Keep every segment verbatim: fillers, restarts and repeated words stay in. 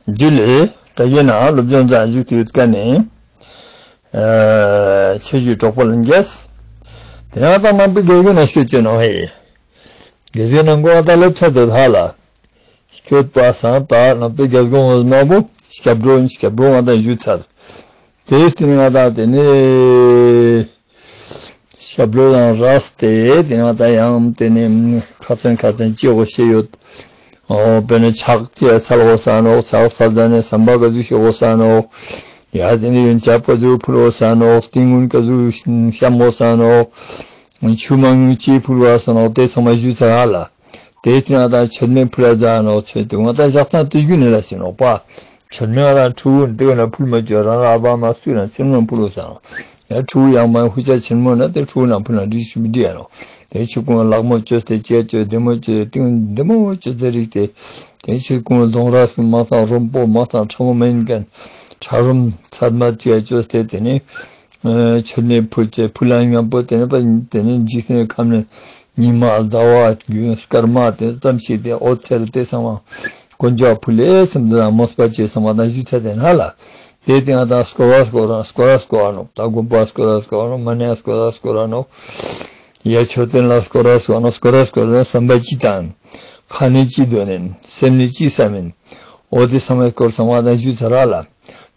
ཇུ་ལེ། ད་གིན་ན་སློབ་སྦྱོང་ཙམ་ཞུགས་ཏེ་ཡོད་ཀ་ནི། ཨ་ཆོས་ཞུ་གྲོགས་པོ་ལྷན་རྒྱས། དེ་ནས་ང་དང་ནང་པའི་དགེ་སྦྱོར་ན་སྐྱོད་ཅེས་ནོག་ཧེ། དགེ་སྦྱོར་ནང་གོ་ང་དང་ལེབ་ཆ་དེ་ཧ་ལ། སྐྱོད་པ་སང་ད་ནང་པའི་རྒྱལ་སྒོ་ངོ་མ་བོ་སྐྱབས་འགྲོ་སྐྱབས་འགྲོ་ང་དང་ཞུས་ཚར། དེའི་སྟེང་ང་དང་དེ་ནས། སྐྱབས་འགྲོ་དང་རགས་ཏེ་དེ་ནས་ང་དང་ཡང་དེ་ནས་ཁ་ཚན་ཁ་ཚན་ཅི་དགོས་ཤེས་ཡོད། འོ་དཔེར་ན་ཕྱག་ཅི་འཚལ་དགོས་ས་ནོག་ཕྱག་འཚལ་ད་ནས་བསམ་པ་ག་ཟུག་ཤེས་དགོས་ས་ནོག་ཡ་དེ་ནས་ཡོན་ཆབ་ག་ཟུག་ཕུལ་དགོས་ས་ནོག་ཏིང་ངུན་ག་ཟུག་བཤམས་དགོས་ས་ནོག་ཆུ་མང་ཉུང་ཅི་ཕུལ་དགོས་ས་ནོག་དེ་ཚང་མ་ཞུས་ཚར་ཧ་ལ། དེའི་སྟེང་ང་དང་མཆོད་མེ་ཕུལ་ལ་ཛད་ནོག་མཆོད་དེ་ང་དང་ཞག་དང་དུས་རྒྱུན་ནི་ལ་ཟེར་ནོག་པ། མཆོད་མེ་ང་དང་ཕྲུ་གུ་དེ་ན་ཕུལ་མ་བཅུག་རང་རང་ཨ་བ་མ་སུ་ན་མཆོད་མེ་ཕུལ་ལོ་ཟེར་ནོག་ཡང་ཕྲུ་གུ་ཡང་མ་ཧུ་ཅག་ཆེན་མོ་ན་དེ་ཕྲུ་གུ་ན་ཕུལ་ན་འགྲིག་ཤི་མི་འགྲིག་ཡ་ནོག་དེ་ཆུ་ཀུན་ལག་མོ་བཅོས་ཏེ་ཅེ་བཅོས་བདེ་མོ་བཅོས་ཏིང་བདེ་མོ་བཅོས་ཏེ་རིག་སྟེ། དེ་ཆུ་ཀུན་ལྡོང་ར་སུ་མ་སང་རོམ་པོ་མ་སང་ཕྲ་མོ་མ་ཡིན་མཁན་ཕྲ་རོམ་ཚད་མ་ཅེ་བཅོས་ཏེ་དེ་ནས། མཆོད་མེ་ཕུལ་ཅེས་ཕུལ་ལ་མཉམ་པོ་དེ་ནས་པ་དེ་ནས་འཇིག་རྟེན་ཁམས་ནས་ཉི་མ་ཟླ་བ་རྒྱུན་སྐར་མ་དེ་ཙམ་ཞིག་དེ་འོད་ཟེར་དེ་ཚང་མ་དཀོན་མཆོག་ཕུལ་ལེ་སེམས་དང་མོས་པ་ཅེས་ཚང་མ་དང་ཞུ་ཚེ་དེ་ན་ལ་དེ་སྟེང་ང་དང་སྐོར་བ་སྐོར་ར་སྐོར་ར་སྐོར་བ་ནོག་ད་དགོན་པ་སྐོར་ར་སྐོར་བ་ནོག་མ་ཎི་སྐོར་ར་སྐོར་བ་ནོག་ཡ་མཆོད་རྟེན་ལ་སྐོར་ར་སྐོར་བ་ནོག་སྐོར་ར་སྐོར་ར་བསམ་པ་ཅི་བཏང་ཁ་ནས་ཅི་འདོན་ནན་སེམས་ནས་ཅི་བསམ་ཡིན། འོ་དེ་ཚང་མའི་སྐོར་ཚང་མ་དང་ཞུ་ཚར་ར་ལ།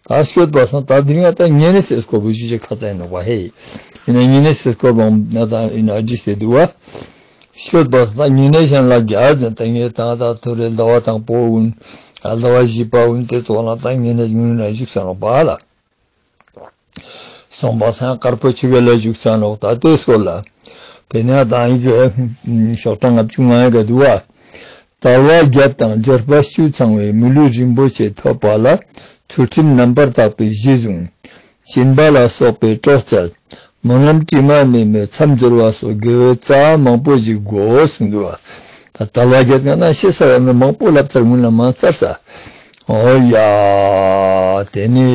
ད་སྐྱོད་པ་སང་ད་འདི་ང་ད་ཉེ་གནས་སི་སྐོར་བོ་ཞུ་ཅེས་ཁ་ཚ་ཡིན་ནོག་པ་ཧེ། ཡིན་ན་ཉེ་གནས་སི་སྐོར་བོ་ང་ད་ཡིན་ན་བྲིས་ཏེ་འདུག་པ། སྐྱོད་པ་སང་ད་ཉེ་གནས་གཞན་ལ་རྒྱ་ཟེར་ད་ངས་ད་ད་ཐོ་རེ་ཟླ་བ་དང་པོ་ཀུན་ཟླ་བ་བཞི་པ་ཀུན་དེ་ཚོ་ལ་ད་ཉེ་གནས་ཀུན་ན་བཞུགས་ས་ནོག་པ་ལ། སོང་པ་སང་དཀར་པོ་ཆུ་བེད་ལ་བཞུགས་ས་ནོག་ད་དེ་སྐོར་ལ། དེ་ནས་ད་ཡི་གེ་ཤོག་གྲངས་ལྔ་བཅུ་ང་ཡི་གེ་འདུག་པ། དལ་བ་བརྒྱད་དང་འབྱོར་པ་བཅུ་ཚང་བའི། མི་ལུས་རིན་པོ་ཆེ་ཐོབ་པ་ལ། ཚུལ་ཁྲིམས་རྣམ་པར་དག་པའི་གཞི་བཟུང་། སྦྱིན་པ་ལ་སོགས་པའི་གྲོགས་བྱས། སྨོན་ལམ་དྲི་མ་མེད་པའི་མཚམས་སྦྱོར་བ་སོགས་དགེ་བའི་རྩ་བ་མང་པོ་ཞིག་དགོས་གསུངས་འདུག་པ། ད་དལ་བ་བརྒྱད་ང་ན་ཤེས་ས་ཡང་མང་པོ་ལབ་ཚར་སྔོན་ལ་མ་ཚར་ས། འོ་ཡ། དེ་ནི་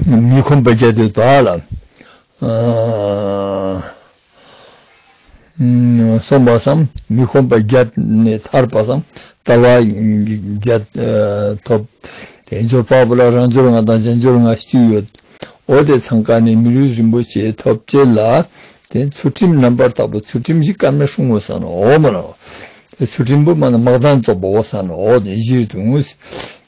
མི་ཁོམ་པ་བརྒྱད་དེ་ད་ལ། ཨ། སོང་པ་སང་མི་ཁོམ་པ་བརྒྱད་ནས་ཐར་པ་སང་དལ་བ་བརྒྱད་ཐོབ། དེ་འབྱོར་པ་བོ་ལ་རང་འབྱོར་ལྔ་དང་གཞན་འབྱོར་ལྔ་བཅུ་ཡོད། འོ་དེ་ཚང་ཀ་ནས་མི་ལུས་རིན་པོ་ཆེ་ཐོབ་ཅེས་ལ་དེ་ཚུལ་ཁྲིམས་རྣམ་པར་དག་པ་ཚུལ་ཁྲིམས་ཤིག་ཀར་མེ་སྲུང་དགོས་ས་ནོག་འོ་མ་ནོག་དེ་ཚུལ་ཁྲིམས་པོ་མ་ན་མ་དང་ཙོགས་པོ་དགོས་ས་ནོག་འོ་དེ་གཞིར་བཟུང་།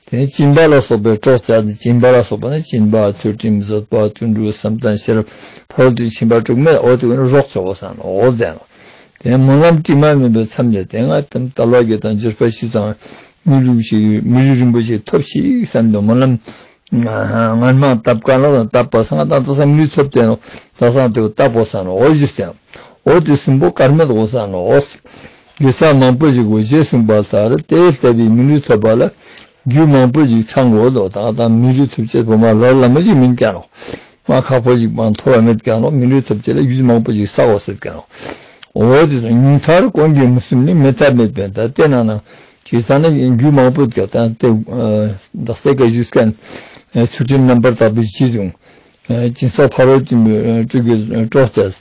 དེ་སྦྱིན་པ་ལ་སོགས་པའི་གྲོགས་བྱས་ཏེ་སྦྱིན་པ་ལ་སོགས་པ་ནི་སྦྱིན་པ་ཚུལ་ཁྲིམས་བཟོད་པ་བརྩོན་འགྲུས་བསམ་གཏན་ཤེས་རབ་ཕ་རོལ་ཏུ་ཕྱིན་པ་དྲུག་མེད་འོ་དེ་ཀུན་ནི་རོགས་ཆོག་གོ་ས་ནོག་འོ་ཟེར་ནོག་དེ་སྨོན་ལམ་དྲི་མ་མེད་པའི་མཚམས་སྦྱོར་དེ་ང་དང་དལ་བ་བརྒྱད་དང་འབྱོར་པ་བཅུ་ཚང་མི་ལུས་ཤིག་མི་ལུས་རིན་པོ་ཆེ་ཐོབ་ཤིག་བསམ་དུ་སྨོན་ལམ་སྔན་མ་བཏབ་ཀ་ནོག་བཏབ་པ་སང་ད་ལྟ་སང་མི་ལུས་ཐོབ་སྟེ་ནོག་ད་སང་དེ་བོ་བཏབ་གོ་ས་ནོག་འོ་ཞུས་ཏེ་འོ་དེ་གསུམ་པོ་ཀར་མེད་དགོས་ས་ནོག་དགེ་རྩ་མང་པོ་ཞིག་དགོས་ཞེས་གསུངས་པ་ལྟར་དེ་ལྟ་བུའི་མི་ལུས་ཐོབ་པ་ལ་རྒྱུ་མང་པོ་ཞིག་ཚང་དགོས་དོ། ད་ད་མི་ལུས་ཐོབ་ཅེས་པོ་མ་ལ་ལ་མ་ཞིག་མིན་ཀྱང་ནོག་མ་ཁག་པོ་ཞིག་མ་ཐོབ་པ་མེད་ཀྱང་ནོག་མི་ལུས་ཐོབ་ཅེས་ལ་རྒྱུ་མང་པོ་ཞིག་བསགས་དགོས་ཟེར་ཀྱང་ནོག་འོ་དེ་ཚོ་ཉུང་མཐར་གོང་གི་མི་གསུམ་ནི་མེད་ཐབས་མེད་པས། ད་དེ་ན་ན་ཅི་ས་ན་རྒྱུ་མང་པོ་ཀྱང་ད་དེ་ད་སེ་ཀ་ཞུས་ཀྱང་ཚུལ་ཁྲིམས་རྣམ་པར་དག་པའི་གཞི་བཟུང་། སྦྱིན་སོགས་ཕ་རོལ་ཏུ་ཕྱིན་པའི་གྲོགས་བྱས།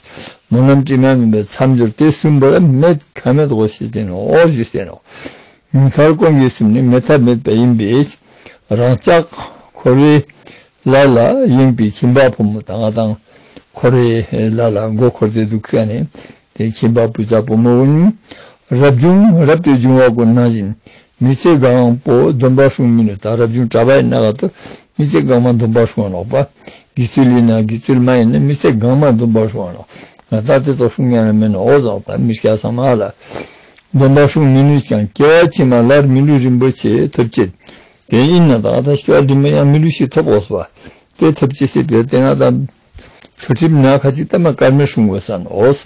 སྨོན་ལམ་དྲི་མ་མེད་པའི་མཚམས་སྦྱོར་དེ་གསུམ་པོ་ལ་མེད་ཁ་མེད་དགོས་ཤེས་ཏེ་ནོག་འོ་ཞུས་ཏེ་ནོག་ཉུང་མཐར་གོང་གི་གསུམ་ནི་མེད་ཐབས་མེད་པ་ཡིན་པས། རང་ཅག་འཁོར་བའི་ལ་ལ་ཡེངས་པའི་ཁྱིམ་པ་ཕོ་མོ་དང་ང་དང་འཁོར་བའི་ལ་ལ་མགོ་འཁོར་ཏེ་འདུག་མཁན་ནི་དེ་ཁྱིམ་པ་བུ་ཚ་བུ་མོ་ཀུན་རབ་བྱུང་རབ་ཏུ་བྱུང་བ་ཀུན་ནང་བཞིན། མི་ཚེ་གང་པོ་སྡོམ་པ་སྲུང་མི་ནུས། ད་རབ་བྱུང་གྲྭ་པ་ཡིན་ན་ག་ཏོ་མི་ཚེ་གང་མ་སྡོམ་པ་སྲུང་བ་ནོག་པ། དགེ་ཚུལ་ཡིན་ན་དགེ་ཚུལ་མ་ཡིན་ན་མི་ཚེ་གང་མ་སྡོམ་པ་སྲུང་བ་ནོག་ང་ད་དེ་ཚོ་སྲུང་ཉན་ན་མེད་ནོག་འོ་ཟོག་ད་མི་སྐྱ་ཚང་མ་ལ་སྡོམ་པ་སྲུང་མི་ནུས་ཀྱང་སྐྱེ་བ་ཕྱི་མ་སླར་མི་ལུས་རིན་པོ་ཆེ་ཐོབ་ཅེས། དེ་ཡིན་ན་ད་ད་སྐྱེ་བ་འདི་མ་ཡང་མི་ལུས་ཤིག་ཐོབ་དགོས་པ། དེ་ཐོབ་ཅེས་སྲིད་པས་དེ་ན་ད་ཚུལ་ཁྲིམས་ན་ཁ་ཅིག་ད་མ་ཀར་མེ་སྲུང་དགོས་ས་ནོག་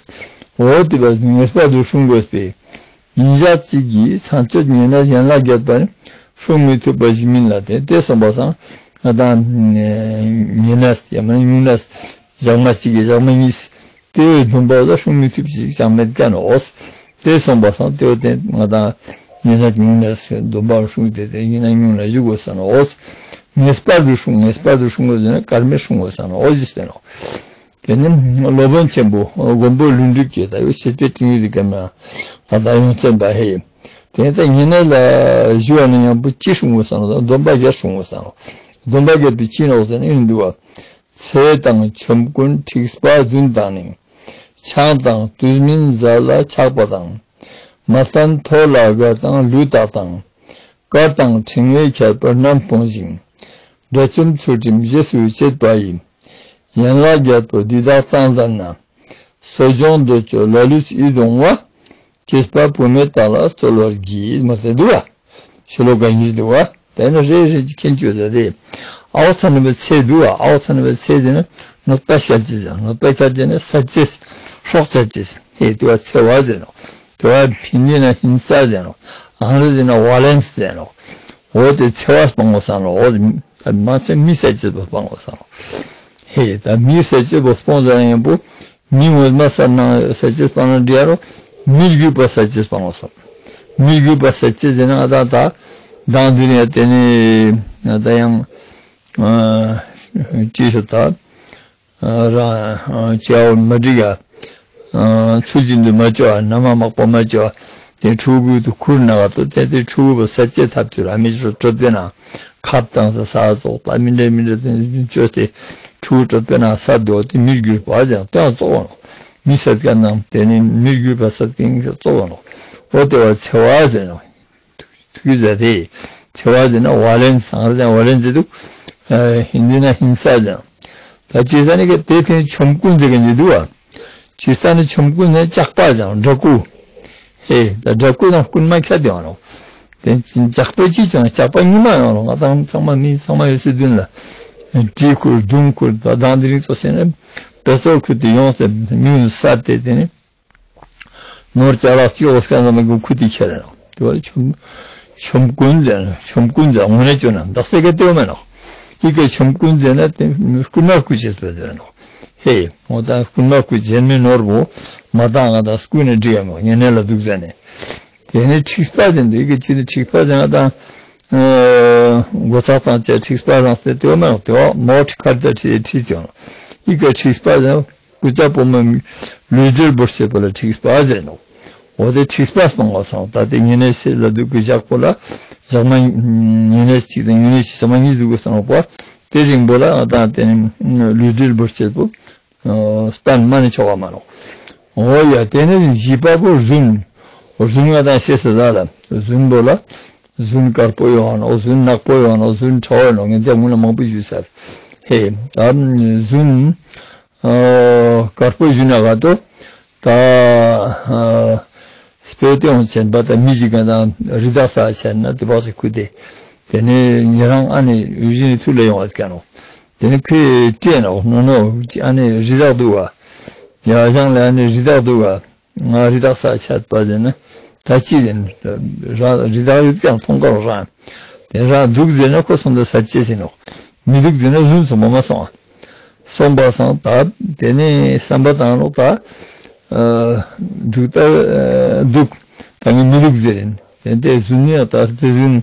འོ་དེ་བས་ངེས་པར་དུ་སྲུང་དགོས་པས། ཉིན་ཞག་གཅིག་གིས་ཚངས་སྤྱོད་ཉེ་གནས་གཞན་ལ་བརྒྱད་པ་ནི་སྲུང་མི་ཐུབ་པ་ཞིག་མིན་ལ། དེ་དེ་སོང་པ་སང་ང་དང་ཉེ་གནས་ཡང་མིན་ན་ཉུང་གནས་ཞག་མ་གཅིག་གིས་ཞག་མ་གཉིས་དེ་བས་སྡོམ་པ་ལ་སྲུང་མི་ཐུབ་ཞིག་ཅང་མེད་ཀ་ནོག་དེ་སོང་པ་སང་དེ་བས་དེ་ང་དང་ཉེ་གནས་ཉུང་གནས་སྡོམ་པ་སྲུང་དེ་དེ་ཉེ་གནས་ཉུང་གནས་ཞུ་དགོས་ས་ནོག་ངེས་པར་དུ་སྲུང་ངེས་པར་དུ་སྲུང་དགོས་ཟེར་ན་ཀར་མེ་སྲུང་དགོས་ས་ནོག་འོ་ཞུས་ཏེ་ནོག་དེ་ནི་སློབ་དཔོན་ཆེན་པོ་མགོན་པོ་ཀླུ་སྒྲུབ་ཀྱིས་ད་ཡོད་བྱེད་པའི་ཏིང་ངེ་འཛིན་གྱི་མ་ང་དང་ཡོངས་འཛིན་པ་ཧེ། དེ་ལྟ་ཉེ་གནས་ལ་ཞུ་བ་ནི་ཡང་པོ་ཅི་སྲུང་དགོས་ས་ནོག། སྡོམ་པ་བརྒྱད་སྲུང་དགོས་ས་ནོག། སྡོམ་པ་བརྒྱད་པོ་ཅི་ནོག་ཟེར་ན་ཨིན་འདུག་བ། ཚེ་དང་ཆོམ་རྐུན་འཁྲིག་པ་རྫུན་དང་ནི། ཆང་དང་དུས་མིན་བཟའ་ལ་ཆགས་པ་དང་། མ་བསྟན་ཐོས་ལ་དགའ་དང་ལུས་དག་དང་། དཀར་དང་ཕྲེང་བའི་ཁྱད་པར་རྣམ་སྤོང་ཞིང་། དགྲ་བཅོམ་ཚུལ་ཁྲིམས་རྗེས་སུ་བྱེད་པ་ཡི། ཡན་ལག་བརྒྱད་པོ་འདི་དག་གཙང་བཟའ་ན། གསོ་སྦྱོང་འདོད་ཆོག་ལ་ལུས་ཡིད་འོང་བ། སྐྱེས་པ་བུད་མེད་དག་ལ་སྩོལ་བར་བགྱི། མ་ཟེར་འདུག་བ། ཤོ་ལོ་ཀ་གཉིས་འདུག་བ། དེ་ནི་རེ་རེ་ཅིག་མཁྱེན་བཅུག་ཟེར་ཏེ། ཨའོ་ཚ་ནི་བའི་ཚེ་འདུག་བ། ཨའོ་ཚ་ནི་བའི་ཚེ་ཟེར་ན་གནོད་པ་བསྐྱལ་ཅེས་ཟེར། གནོད་པ་བསྐྱལ་ཅེས་ནི་ས་ཅེས། སྲོག་བཅད་ཅེས། ཧེ་དེ་བ་ཚེ་བ་ཟེར་ནོག། དེ་བ་ཧིན་དི་ན་ཧིན་ས་ཟེར་ནོག། ཨང་རེ་ཟི་ན་ཝ་ལེན་སི་ཟེར་ནོག། འོ་དེ་ཚེ་བ་སྤང་དགོས་ས་ནོག། འོ་དེ་མ་ཚད་མི་ས་ཅེས་པོ་སྤང་དགོས་ས་ནོག། ཧེ་ད་མི་ས་ཅེས་པོ་སྤོང་ཟེར་ན་ཡང་པོ། མི་ངོ་མ་ས་ན་ས་ཅེས་སྤང་ན་འགྲིག་ཡ་རོ། མི་རྒྱུད་པ་ས་ཅེས་སྤང་དགོས་ས། མི་རྒྱུད་པ་ས་ཅེས་ཟེར་ན་ང་ད་ད་དང་དེ་ནས་དེ་ནས་ད་ཡང་ཅི་ཞུ་ད། རང་བྱ་བ་མ་འགྲིག་ཡ། ཚུལ་བཞིན་དུ་མ་བྱ་བ། རྣམ་པ་མག་པོ་མ་བྱ་བ། དེ་ཕྲུ་གུ་དུ་ཁུར་ན་ག་ཏོ་དེ་དེ་ཕྲུ་གུ་བོ་ས་ཅེས་ཐབས་ཅིག་ར་མི་ཅོ་ཅོ་པེ་ན། ཁབ་བཏང་ས་ས་ཙོགས་ད་མི་འདྲ་མི་འདྲ་དེ་ཅོས་ཏེ་ཕྲུ་གུ་ཅོ་པེ་ན་ས་དོ་དེ་མི་རྒྱུད་པ་ཟེར་དེ་ཙོགས་ནོག། མི་ས་ཀ་ནང་དེ་ནི་མི་རྒྱུད་པ་ས་ཀིང་ཙོགས་ནོག། འོ་དེ་བ་ཚེ་བ་ཟེར་ནོག། ཐུགས་ཀྱི་མཛད་དེ། ཚེ་བ་ཟེར་ན་ཝ་ལེན་སི། ཨང་རེ་ཟི་ན་ཝ་ལེན་སི་འདུག། ཧིན་དི་ན་ཧིན་ས་ཟེར། ད་ཅི་ཟེར་ན་ག་དེ་དེ་ཆོམ་རྐུན་ཟེར་གི་འདུག་བ། ཅི་ཟེར་ན་ཆོམ་རྐུན་ནི་ཇག་པ་ཟེར་འདྲ་རྐུ། ཧེ་ད་འདྲ་རྐུ་དང་རྐུན་མ་ཁྱད་དེ་ཡོང་ནོག། དེ་ཇག་པ་ཅི་ཅང་ཇག་པ་ཉི་མ་ཡོང་ནོག། ང་དང་ཚང་མ་མི་ཚང་མ་ཡོད་སའི་མདུན་ལ། གྲི་ཁུར་མདུང་ཁུར་ད་དང་དེ་རིང་ཙོགས་ཟེར་ན་པེ་སྟོལ་ཁུར་ཏེ་ཡོངས་ཏེ་མི་ཡོང་ས་དེ་དེ་ནི། ནོར་ཅ་ལག་ཅིག་འོ་སྐྱ་ནང་མི་གུ་ཁུ་ཏི་ཁྱེར་ར་ནོག། དེ་བ་ཆོམ་ཆོམ་རྐུན་ཟེར་ན་ཆོམ་རྐུན་ཟེར་དངོས་གནས་བཅོས་ན་འདག་སེ་ག་དེ་བ་མེ་ནོག། ཡི་གེ་ཆོམ་རྐུན་ཟེར་ན་དེ་རྐུན་མ་རྐུ་ཅེས་པ་ཟེར་ནོག། ཧེ་འོ་ད་རྐུན་མ་རྐུ་ཅེས་མི་ནོར་བོ་མ་བཏང་ང་ད་རྐུ་ནི་འགྲིག་ཡ་མོ་ཉེ་གནས་ལ་འདུག་ཟེར་ནས། དེ་ནི་འཁྲིག་པ་ཟེར་འདུག། ཡི་གེ་ཅི་ནི་འཁྲིག་པ་ཟེར་ན་ད་སྒོ་ཚགས་དང་བཅས་འཁྲིག་པ་རང་སྟེ་དེ་བ་མེ་ནོག། དེ་བ་མོ་ཁར་ད་ཁྲི་ཁྲི་ཅོ་ཡི་གེ་འཁྲིག་པ་ཟེར་ན། སྐུ་ཚ་པོ་མོ་ལུས་འབྲེལ་བོར་བྱེད་པ་ལ་འཁྲིག་པ་ཟེར་ནོག། འོ་དེ་འཁྲིག་པ་སྤང་བ་སང་ད་དེ་ཉེ་གནས་སི་ལ་དུག་གི་ཞག་པོ་ལ་ཞག་མ་ཉེ་གནས་གཅིག་དང་ཉེ་གནས་ཞག་མ་གཉིས་དུག་གི་སང་པ་དེ་རིང་པོ་ལ་ད་དེ་ནི་ལུས་འབྲེལ་བོར་བྱེད་པོ་སྟན་མ་ནི་ཆོག་ག་མ་ནོག། འོ་ཡ་དེ་ནི་བཞི་པ་པོ་རྫུན། རྫུན་ང་དང་ཤེས་ས་ད་ལ་རྫུན་པོ་ལ་རྫུན་དཀར་པོ་ཡོང་ནོག། རྫུན་ནག་པོ་ཡོང་ནོག། རྫུན་ཁྲ་བོ་ཡོང་ནོག། ངས་དེ་མུ་ལ་མང་པོ་ཞུས་ས་ཧེ་ད་རྫུན། དཀར་པོ་ཞུ་ན་ག་ཏོ། ད་སྤེ་ཏེ་ཡོང་ཆེན་པ་ད་མི་ཞིག་ག་ད་རི་དྭགས་ས་ཆེན་ན་དེ་བག་ས་ཁུ་དེ། དེ་ནས་ཉེ་རང་ཨ་ནི་ཡུལ་ཞིག་ནས་ཐུག་ལ་ཡོང་བ་ཀ་ནོག། དེ་ནས་ཁོས་སྤྲད་ནོག་ནོ་ནོ་ཨ་ནི་རི་དྭགས་འདུག་བ། ཡ་ཞང་ལ་ཨ་ནི་རི་དྭགས་འདུག་བ། ང་རི་དྭགས་ས་ཆད་པ་ཟེར་ན་ད་ཅི་ཟེར་ན་ར་རི་དྭགས་ཡོད་ཀྱང་མཐོང་ག་རོགས་རང་། དེ་ར་འདུག་ཟེར་ན་ཁོ་སོང་ད་ས་ཅེས་ཟེར་ནོག། མི་འདུག་ཟེར་ན་རྫུན་སོང་མ་མ་སོང་ཨ། སོང་པ་སང་ད་དེ་ནས་བསམ་པ་བཏང་ནོག་ད། འདུག་ད་འདུག་ད་ངས་མི་འདུག་ཟེར་ཡིན། དེ་དེ་རྫུན་ནི་ད་དེ་རྫུན་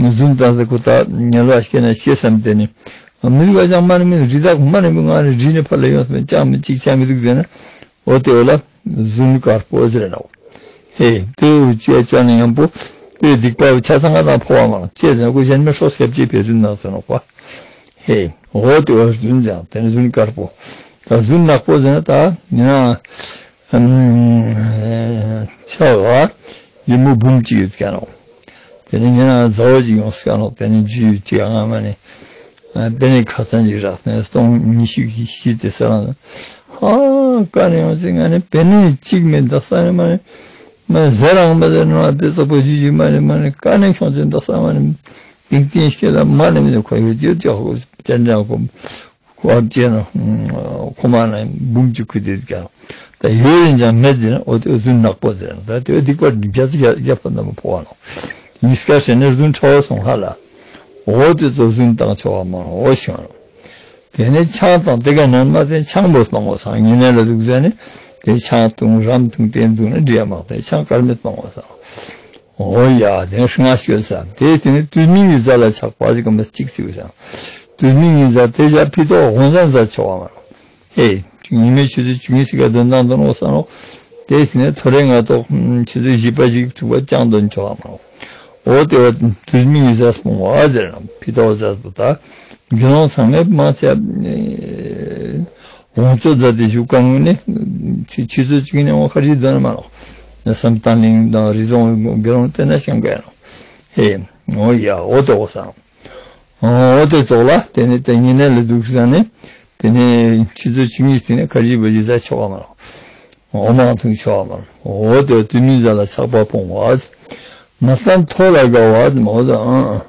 རྫུན་བཏང་ཟེར་ཁོ་ད་ཉལ་བ་སྐྱེ་ན་སྐྱེ་བསམ་དེ་ནི་མི་འདུག་ཨ་ཅང་མ་ནི་མི་རི་དྭགས་མ་ནི་མི་ང་རི་རི་ནི་ཕར་ལ་ཡོང་སོང་ཅང་མི་གཅིག་ཅང་མི་འདུག་ཟེར་ན། འོ་དེ་བོ་ལ་རྫུན་དཀར་པོ་ཟེར་ནོག། ཧེ་དེ་བོ་ཅོ་ཅོ་ན་ཡང་པོ་དེ་སྡིག་པ་ཆ་ཚང་ང་དང་ཕོ་བ་མང་ཅེས་ཟེར་ན་ཁོ་གཞན་མི་སྲོག་སྐྱབས་ཅེས་པའི་རྫུན་ནག་ཟེར་ནོག་པ། ཧེ་འོ་དེ་བོ་རྫུན་ཟེར་དེ་ནི་རྫུན་དཀར་པོ། ད་རྫུན་ནག་པོ་ཟེར་ན་ད་ཡིན་ན་ཆ་བ་ཡིན་མོ་འབུམ་གཅིག་ཡོད་ཀྱང་ནོག། དེ་ནས་ཉེ་རང་མཛའ་བོ་ཅིག་ཡོང་སྐྱ་ནོག། དེ་ནས་རྒྱུ་ཡོད་ཅིག་ཨང་མ་ནི། དེ་ནས་ཁ་སང་ཅིག་རག་ནས་སྟོང་ཉི་ཤུ་གི་ཤི་དེ་ས་རང་། ཧ་ཀ་ནས་ཡོང་ཅིག་ང་ནི་པེ་ནི་གཅིག་མེད་འདག་ས་ནི་མ་ནི། མ་ཟེར་རང་མ་ཟེར་ནོ་དེ་ཙོག་པོ་ཞིག་ཞིག་མ་ནི་མ་ནི་ཀ་ནས་ཁྱོང་ཅིག་འདག་ས་མ་ནི། ཏིང་ཏིང་སྐྱེ་ལ་མ་ནི་མི་ཁོ་ཡོད་ཡོད་ཅིག་ཧ་གོ་ཅན་འདྲ་གོ། ཁོ་ཅེ་ན་ཁོ་མ་ན་འབུམ་གཅིག་ཁུ་དེ་ཀྱང་ད་ཡོད་རིན་ཅང་མེད་ཟེར་ན་འོ་དེ་རྫུན་ནག་པོ་ཟེར་ན་ད་དེ་སྡིག་པ་བརྒྱ་ཆ་བརྒྱ་བརྒྱ་ཕ་ན་མ་ཕོ་བ་ནོག། ཉིས་ཀ་ཟེར་ན་རྫུན་ཁྲ་བོ་སོང་ཧ་ལ། འོ་དེ་ཚོ་རྫུན་བཏང་ཆོག་པ་མ་ནོག་འོ་ཤོང་ནོག། དེ་ནས་ཆང་དང་དེ་ག་ནན་མ་དེ་ཆང་པོ་སྤང་དགོས་སང་ཉེ་གནས་ལ་འདུག་ཟེར་ནས་དེ་ཆང་བཏུང་རམ་བཏུང་དེ་འདུག་ན་འགྲིག་ཡ་མ་དེ་ཆང་དཀར་མེ་སྤང་དགོས་སང་། འོ་ཡ་དེ་ནས་ཧྲི་ང་ཤོད་ས་དེ་དེ་ནས་དུས་མིན་གྱི་བཟའ་ལ་ཆགས་པ་ཞིག་གམ་གཅིག་ཚིག་སང་། དུས་མིན་གྱི་བཟའ་དེ་བཞག་ཕི་ཏོག་དགོང་ཟ་བཟའ་ཆོག་པ་མ་རོ། ཧེ། ཉི་མའི་ཆུ་ཚོད་བཅུ་གཉིས་ཀ་དོན་དང་དོན་འོ་ས་ནོག། ཨེ་སི་ནས་ཐོ་རེ་ང་ཏོག་ཆུ་ཚོད་བཞི་པ་ཞིག་ཐུག་པ་ཅང་དོན་ཆོག་མ་རོ། འོ་དེ་བ་དུས་མིན་གྱི་ཟས་སྤོང་བ་ཟེར་ན་ཕི་ཏོག་ཟས་པོ་ད་དགེ་སློང་ཚང་མས་མ་ཚད་ལོངས་སྤྱོད་མཛད་དེ་བཞུགས་ཀ་ངུ་ནི་ཆུ་ཆུ་ཚོད་གཅིག་ནས་འོ་ཁ་རི་དོན་མ་རོ། བསམ་གཏན་གླིང་དང་རི་རྫོང་དགེ་སློང་དེ་ན་ཤང་ག་ཡ་རོ། ཧེ་འོ་ཡ་འོ་དེ་འོ་སང་། འོ་དེ་ཙོགས་ལ་དེ་ནས་དེ་ཉིན་ནས་ལ་འདུག་ས་ནས་དེ་ནས་ཆུ་ཚོད་བཅུ་གཉིས་སྟེང་ནས་ཁ་རི་བ་ཞིག་ཟ་ཆོག་ག་མ་རོ། འོ་མ་འཐུང་ཆོག་མ། འོ་དེ་དུས་མིན་ཟས་ལ་ཆགས་པ་སྤོང་བ། མ་བསྟན་མཐོ་ལ་དགའ་བ་མོ་ཟ་ཨང་།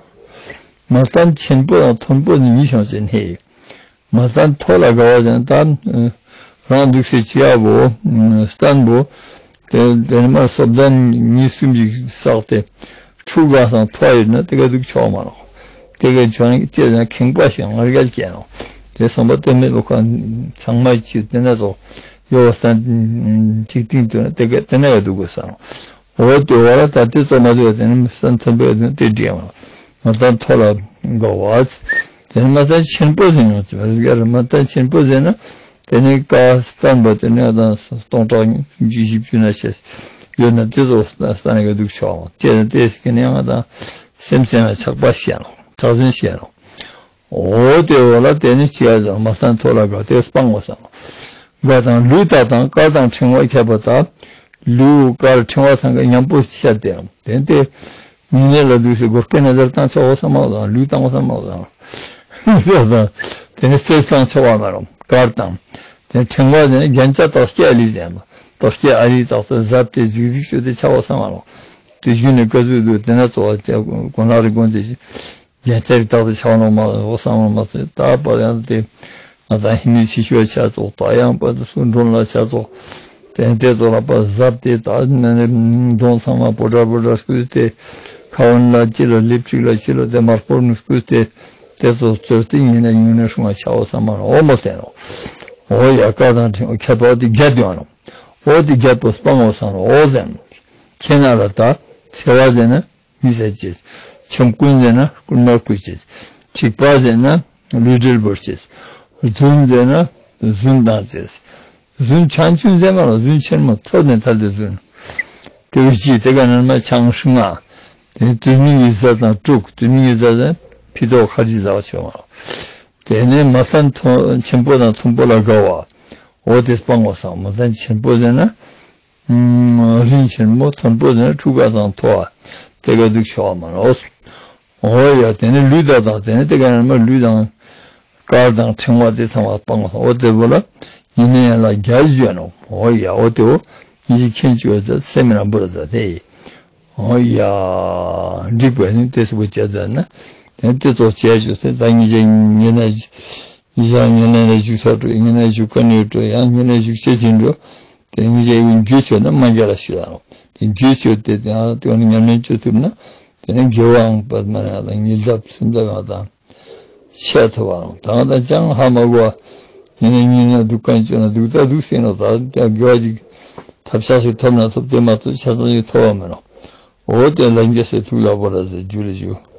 མ་བསྟན་ཆེན་པོ་དང་མཐོན་པོ་ནི་མི་ཤོང་ཅན་ཧེ། མ་བསྟན་མཐོ་ལ་དགའ་བ་ཟེར་ན་ད་རང་འདུག་སེ་ཅི་ཡ་བོ་བསྟན་བོ་དེ་དེ་ནི་མ་སོབ་ཟན་གཉིས་གསུམ་ཞིག་བསགས་ཏེ་ཕྲུ་གུ་སང་མཐོ་ཡོད་ན་དེ་ག་འདུག་ཆོག་མ་རོ། དེ་ག་ཆོག་ན་ཅི་ཟེར་ན་ཁེངས་པ་ཞིག་ངར་གལ་སྐྱེ་ནོ། དེ་སོང་པ་དེ་མེད་པ་ཁོ་ཚང་མ་ཅི་དེ་ན་ཚོ་ཡོ་བ་སྟན་ཅིག་སྟིང་དུ་ན་དེ་ག་དེ་ན་ག་འདུག་དགོས་སང་། འོ་དེ་བ་ལ་ད་དེ་ཙོགས་མ་དེ་བ་དེ་ནི་སྟན་མཐོན་པོ་དེ་ནི་དེ་འདྲ་མ་མ་བསྟན་མཐོ་ལ་དགའ་བ། དེ་ནི་མ་བསྟན་ཆེན་པོ་ཟེར་ནོ་ཅི་བ་ཟེར་མ་བསྟན་ཆེན་པོ་ཟེར་ན། དེ་ནི་བཀའ་བསྟན་པ་དེ་ནི་ང་དང་སྟོང་ཕྲག་བཞི་བཅུ་ན་ཆེ་ཡོད་ན་དེ་ཚོ་བསྟན་ག་འདུག་ཆོག་ཨང་། དེ་དེ་སྐད་ནི་ང་དང་སེམས་སེམས་ལ་ཆགས་པ་ཤེས་ནོ། ཆགས་ཟིན་ཤེས་ནོ། འོ་དེ་འོ་ལ་དེ་ནི་ཅི་ཡ་ཟེར་མ་བསྟན་མཐོ་ལ་དགའ་དེ་སྤང་ངོ་སང་། དགའ་དང་ལུས་དག་དང་དཀར་དང་ཕྲེང་བ་ཁྱད་པར་དག་ལུས་དཀར་ཕྲེང་བ་ཚང་གི་མཉམ་པོ་ཤར་ཏེ་དེ་དེ་མི་ནས་ལ་དུས་སུ་གོར་ཀེ་ན་ཟར་བཏང་ཆོག་གོ་ས་མ་བཟང་། ལུས་བཏང་གོ་ས་མ་བཟང་། ལུས་བཏང་དེ་ནས་སེལ་བཏང་ཆོག་ག་མ་རུང་། དཀར་དང་དེ་ཕྲེང་བ་ཟེར་ན་རྒྱན་ཆ་དག་སྐྱེ་ཨ་ལི་ཟེར་ན་དག་སྐྱེ་ཨ་ལི་དག་ཏུ་གཟབ་སྟེ་གཟིགས་གཟིགས་བཅོས་ཏེ་ཆ་གོ་ས་མ་རུང་། དེ་བཞིན་ནི་ཀ་ཟུག་དུ་དེ་ན་ཚོ་བ་གོ་ན་རི་གོན་དེ་རྒྱན་ཆ་རི་དག་ཏུ་ཆ་གོ་ནོ་མ་གོ་ས་མ་རུང་མ་ཚོད་ད་པ་ཡང་དེ། ང་དང་ཧི་ནི་ཆི་ཤོ་ཆ་ཙོགས་ད་ཡང་པ་དུ་སུ་མགྲོན་ལ་ཆ་ཙོགས། དེ་དེ་ཙོགས་ལ་པ་གཟབ་སྟེ་ད་ནི་གདོང་ཚང་མ་པོ་ཏྲ་པོ་ཏྲ་སྐུས་ཏེ་ཁ་འོན་ལ་ཅི་ལ་ལིབ་སྟིག་ལ་ཅི་ལ་དེ་མར་ཕོར་ནི་སྐུས་ཏེ་དེ་ཙོགས་བཅོས་ཏེ་ཉིན་ནས་ཉུང་ནས་སྲུང་བ་ཆ་འོ་ས་མ་ནོ། འོ་མོ་ལྟན་ནོ། འོ་ཡ་ཀ་དང་ཁྱད་པར་དེ་བརྒྱད་ཡོང་ནོ། འོ་དེ་བརྒྱད་པོ་སྤང་འོ་ས་ནོ། འོ་ཟེར་ན་ཁྱེད་ན་ལ་ད་འཚེ་བ་ཟེར་ན། མི་ཟ་ཅེས། ཆོམ་རྐུན་ཟེར་ན་རྐུན་མ་རྐུ་ཅེས། འཁྲིག་པ་ཟེར་ན་ལུས་འབྲེལ་བོར་ཅེས། རྫུན་ཟེར་ན་རྫུན་བཏང་ཅེས། རྫུན་ཆང་ཆུན་ཟེར་མ་ལ་རྫུན་ཆེན་མོ་ཐོབ་ནས་ཐལ་ཏེ་རྫུན། དེ་བཞི་དེ་ག་ནང་མ་ཆང་ཧྲིང་ང་། དེ་ནི་དུས་མིན་གྱི་ཟས་དང་དྲུག་དུས་མིན་གྱི་ཟས་ཟེར་ན་ཕི་ཏོག་ཁ་རི་ཟ་བ་ཆོག་མ། དེ་ནས་མ་བསྟན་མཐོ་ཆེན་པོ་དང་མཐོན་པོ་ལ་དགའ་བ། འོ་དེ་སྤང་བ་སང་མ་བསྟན་ཆེན་པོ་ཟེར་ན། རིན་ཆེན་མོ་མཐོན་པོ་ཟེར་ན་ཕྲུ་གུ་སང་མཐོ་བ། དེ་ག་འདུག་ཆོག་མ་ནོ། འོ་ཡ་དེ་ནི་ལུས་དག་དང་དེ་ནི་དེ་ག་ནི་མ་ལུས་དང་དཀར་དང་ཕྲེང་བ་དེ་ཚང་མ་སྤང་བ་སང་འོ་དེ་བོ་ལ་ཡིན་ན་ཡང་ལ་རྒྱ་ཞུ་ནོ། འོ་ཡ་འོ་དེ་འོ་ཉི་ཤུ་ཁྱེན་ཅུ་བ་ཟ་སེམས་རང་བོར་ཟ་དེ། འོ་ཡ་འགྲིག་པ་ནི་དེ་སུ་བོ་བྱ་ཟ་ན་དེ་ནི་དེ་ཚོ་བྱས་ཞུ་སེ་ད་ཉི་ཤུ་ཉི་ན། ཡང་ཉེ་ལན་ལ་བཞུགས་ས་འགྲོ། ཉེ་ལན་བཞུགས་ཀ་ནས་འགྲོ། ཡང་ཉེ་ལན་བཞུགས་ཆེ་ཆེན་འགྲོ། དེ་ཉེ་ལན་རྒྱུ་ཆོད་ན་མ་རྒྱ་ལ་ཞུ་ཡང་རུང་། དེ་རྒྱུ་ཆོད་དེ་དེ་ཡང་དེ་ཉམས་ལེན་བཅོ་ཐུབ་ན་དེ་ནི་དགེ་བའང་པདྨ་ཡང་དང་ཉི་ལྡབ་སུམ་ལྡབ་ཡང་དང་ཆེ་ཐུབ་བ་རུང་། ད་ང་དང་ཅང་ཧ་མ་གོ་བ་ཉེ་ལན་ཉེ་ལན་འདུག་ག་བཅོ་ན་འདུག་ད་འདུག་ཟེར་ནོ། ད་དགེ་བ་ཅིག་ཐབས་ཆག་ཞིག་ཐོབ་ན་ཐོབ་དེ་མ་ཐོབ་ཆ་ཚང་ཞིག་ཐོབ་བ་མེད་ནོ། འོ་དེ་ལ་རྒྱ་སེ་ཐུགས་ལ་བོར་ཟེར་རྒྱུ་ལ་ཞུ།